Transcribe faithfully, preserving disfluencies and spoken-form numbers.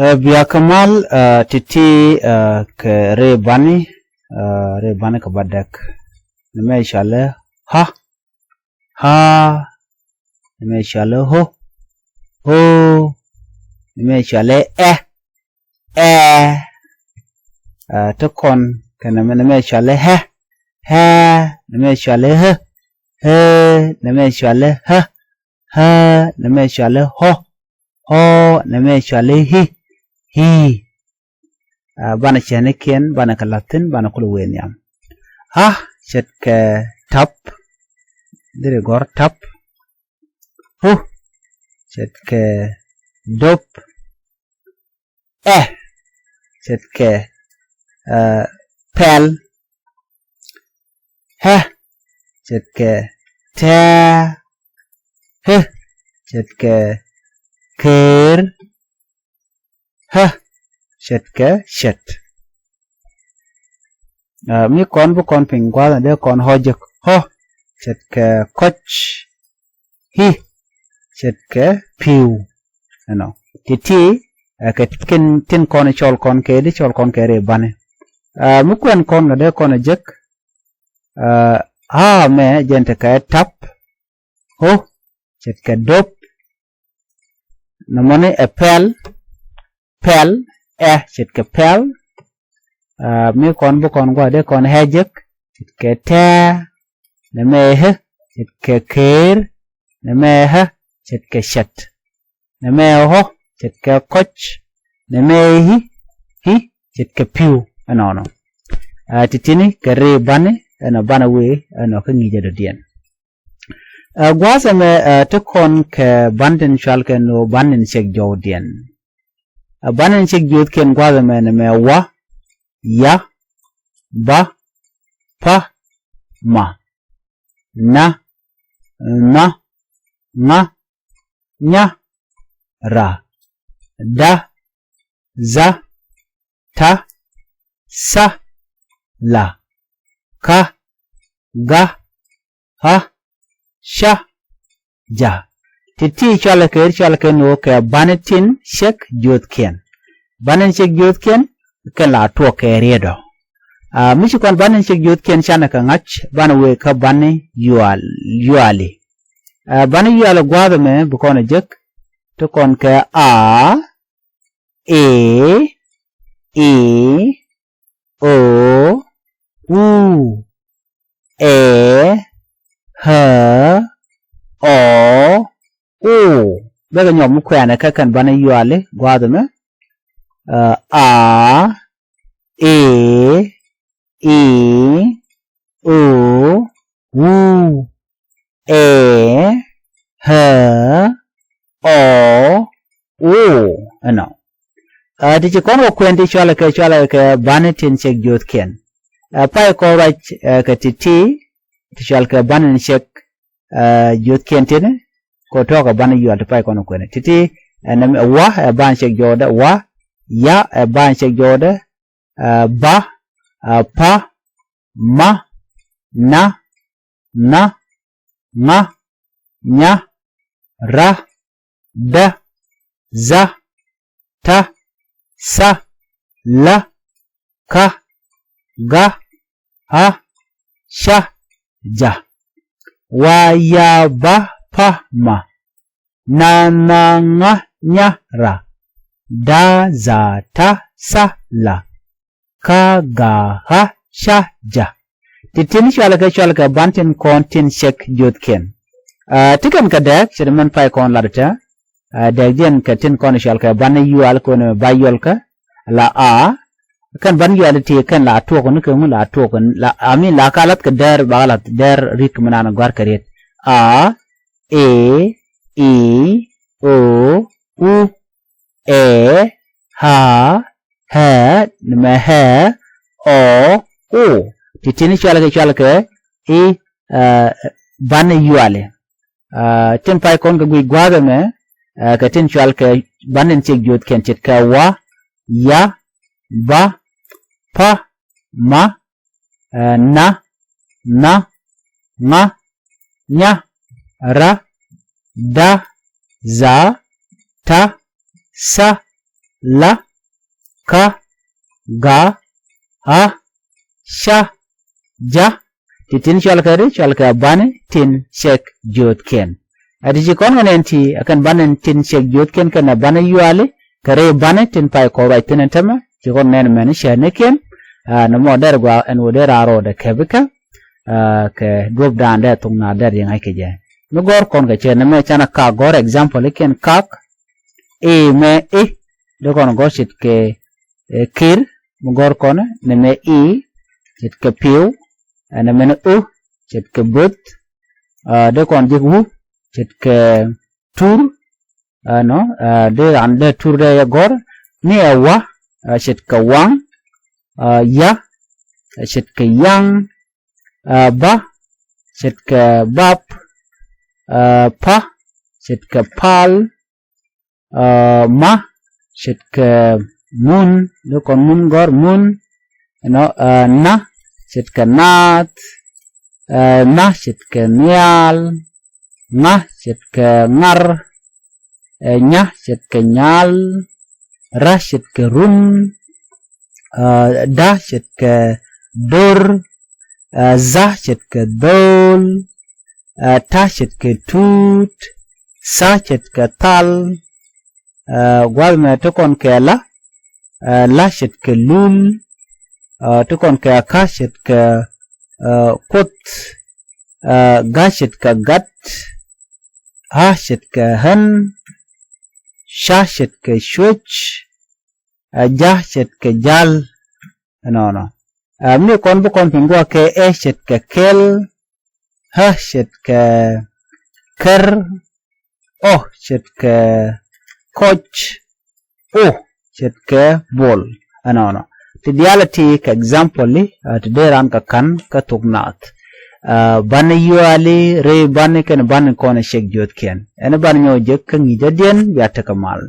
Ɛ, bia kɛ mal, ɛ, ti̱ti̱, ɛ, kɛ ri bani, ɛ, ri bani kɛ ba dɛk. Nɛmɛ cɔalɛ ha, ha. Nɛmɛ cɔalɛ ho, ho. Nɛmɛ cɔalɛ ɛ, ɛ. Ɛ, ti kɔn kɛ nɛmɛ, nɛmɛ cɔalɛ hɛ, hɛ. Nɛmɛ cɔalɛ hä, hä. Nɛmɛ cɔalɛ hä, hä. Nɛmɛ cɔalɛ hɔ, hɔ. Nɛmɛ cɔalɛ hi, hi. Ɛ, banɛ cɛnikiɛn, banɛ kɛ la̱thi̱n, banɛ kulɛ wee nhiam. Ha ce̱tkɛ tap, deri gɔ̱r tap. Hu ce̱tkɛ dop. Ɛ ce̱tkɛ, ɛ, pɛl. Hɛ ce̱tkɛ tɛɛ. Hɛ ce̱tkɛ ker. Hä ce̱tkɛ cɛt. Ɛ, mi kɔn bi kɔn piny gua̱a̱th dee kɔn hɔ jek. Hɔ ce̱tkɛ kɔc. Hi ce̱tkɛ pi̱w. Ɛnɔ ti̱ti̱, ɛ, kɛ tin, tin kɔn cɔl kɔn kɛ di cɔl kɔn kɛ ri bani. Ɛ, mi kuɛn kɔn kɛ dee kɔn jek. Ɛ, ha mɛ jɛn tekɛ tap. Ho ce̱tkɛ dop. Nɔmɔni ɛ pɛl, pɛl. Ɛ ce̱tkɛ pɛl. Ɛ, mi kɔn bi kɔn gua̱a̱th dee kɔn hɛ jek. Ce̱tkɛ tɛɛ. Nɛmɛ hɛ ce̱tkɛ ker. Nɛmɛ hä ce̱tkɛ cɛt. Nɛmɛ hɔ ce̱tkɛ kɔc. Nɛmɛ hi, hi ce̱tkɛ pi̱w. Ɛnɔnɔ. Ɛ, ti̱ti̱ni kɛ ri bani ɛnɔ banɛ wee ɛnɔ kä ŋi̱i̱cɛ dɔ̱diɛn. Ɛ, gua̱a̱th ɛmɛ, ɛ, ti kɔn kɛ ban tin cɔal kɛ ni ɣöö ban tin cɛk jɔwdiɛn. Ɛ, ban tin cɛk jiöthkiɛn gua̱a̱th ɛmɛ nɛmɛ wa, ya, ba, pa, ma, na, nha, ŋa, nya, ra, da, dha, ta, tha, la, ka, ga, ɣa, ca, ja. Ti̱ti̱ cɔalɛ kɛ, cɔalɛ kɛ ni ɣöö kɛ bani tin cɛk jiöthkiɛn. Bani tin cɛk jiöthkiɛn kɛn la tuɔɔk kɛ riet ɔ. Ɛ, mi ci kɔn bani tin cɛk jiöthkiɛn canɛ kɛ ŋa̱c, banɛ wee kä bani yual, yuali. Ɛ, bani yuali gua̱a̱th ɛmɛ bi kɔn ɛ jek, ti kɔn kɛ a, e, i, o, u, ɛ, ɣä, ɔ, u. Bɛ kɛ nyɔk mi kuɛɛnɛ kä kɛn bani yuali gua̱a̱th ɛmɛ. Ɛ, a, e, i, o, u, ɛ, ɣä, ɔ, u. Ɛnɔ. Ɛ, ti ci kɔn kɛ kuɛn ti cɔalɛ kɛ, cɔalɛ kɛ bani tin cɛk jiöthkiɛn. Ɛ, pay kɔn ruac, ɛ, kɛ ti̱ti̱ ti cɔal kɛ bani tin cɛk, ɛ, jiöthkiɛn tini. Kɛ tuɔɔk ɛ bani yual ti pay kɔn kɛ kuɛn ti̱ti̱. Ɛ, nɛmɛ wa ɛ bani cɛk jɔwdɛ wa. Ya ɛ bani cɛk jɔwdɛ. Ɛ, ba, ɛ, pa, ma, na, nha, ŋa, nya, ra, da, dha, ta, tha, la, ka, ga, ɣa, ca, ja. Wa, ya, ba, pa, ma, na, nha, ŋa, nya, ra, da, dha, ta, tha, la, ka, ga, ɣa, ca, ja. Ti tin cɔalkɛ, cɔalkɛ ban tin kɔn tin cɛk jiöthkiɛn. Aa, ti kɛn kɛ dɛɛk, ce̱t mɛn pay kɔn lat tɛ. Aa, dɛɛk diɛn kɛ tin kɔn cɔalkɛ ban yual kɔn ba yuɔlkɛ. La a. Kɛn ban yual ti kɛn la tuɔk ni kɛ ŋu la tuɔk ni la, I mean, la ka lath kɛ dɛr, ba ka lath dɛr rik mi nan gɔ̱a̱r kɛ riet. A, e, i, o, u, ɛ, ɣa, ɣɛ, ni mɛ ɣɛ, ɔ, u. Ti tin cɔalkɛ, cɔalkɛ i, aa, ban yuali. Aa, tin pay kɔn kɛ guic gua̱a̱th ɛmɛ, aa, kɛ tin cɔalkɛ ban in cɛk jiöthkiɛn ce̱tkɛ wa, ya, ba, pa, ma, aa, na, nha, ŋa, nya, ra, da, dha, ta, tha, la, ka, ga, a, ca, ja. Ti tin cɔalkɛ ri cɔalkɛ bani tin cɛk jiöthkiɛn. Ɛ ti ci kɔn kɛ nɛn ti ɛ kɛn bani tin cɛk jiöthkiɛn kɛn ɛ bani yuali kɛ ri bani tin pay kɔn ruac thin ɛn tämɛ ci kɔn nɛn mɛn cɛ ni kiɛn. Ɛ nɔmɔ dɛr gua ɛn wä dee raar rɔɔdɛ kɛpikɛ. Ɛ kɛ duɔp daan dee thok na dɛr yɛ ŋa̱c kɛ jɛ mi gɔr kɔn kɛ cɛ nɛmɛ canɛ kak gɔr example ikiɛn kak. I mɛ i dee kɔn gɔr ce̱tkɛ kir mi gɔr kɔn nɛmɛ i ce̱tkɛ piw. Ɛ nɛmɛ ni u ce̱tkɛ both. Ɛ dee kɔn jek wu ce̱tkɛ tur. Ɛ nɔ ɛ dee ran dee tur dee yɛ gɔr ni ɛ wa ɛ ce̱tkɛ waŋ. Ɛ ya ɛ ce̱tkɛ yaŋ. Ɛ ba ce̱tkɛ bap. Ɛ pa ce̱tkɛ pal. Ɛ ma ce̱tkɛ mun dee kɔn mun gɔr mun. Ɛnɔ ɛ na ce̱tkɛ naath. Ɛ na ce̱tkɛ nhial. Ŋa ce̱tkɛ ŋar. Ɛ nya ce̱tkɛ nyal. Ra ce̱tkɛ run. Ɛ da ce̱tkɛ dor. Ɛ dha ce̱tkɛ dhol. Ɛ ta ce̱tkɛ tuut. Tha ce̱tkɛ thal. Ɛ gua̱th mɛ ti kɔn kɛ la. Ɛ la ce̱tkɛ lul. Ɛ ti kɔn kɛ ka ce̱tkɛ ɛ kuoth. Ɛ ga ce̱tkɛ gat. Ha ce̱tkɛ ɣän. Ca ce̱tkɛ cuec. Ɛ ja ce̱tkɛ jal. Ɛnɔnɔ ɛ mi kɔn bi kɔn piny guɔ kɛ ɛ ce̱tkɛ kɛl. Ɣä ce̱tkɛ kɛr. Ɔ ce̱tkɛ kɔc. O ce̱tkɛ bol. Ɛnɔnɔ ti diaal ti kɛ example li ɛ ti dee ran kɛ ka̱n kä thok naath. Ɛ bani yuali ri bani kɛn bani kɔn ɛ cɛk jiöthkiɛn ɛn bani nyɔk jek kä ŋi̱i̱cädiɛn bia tekɛ mal.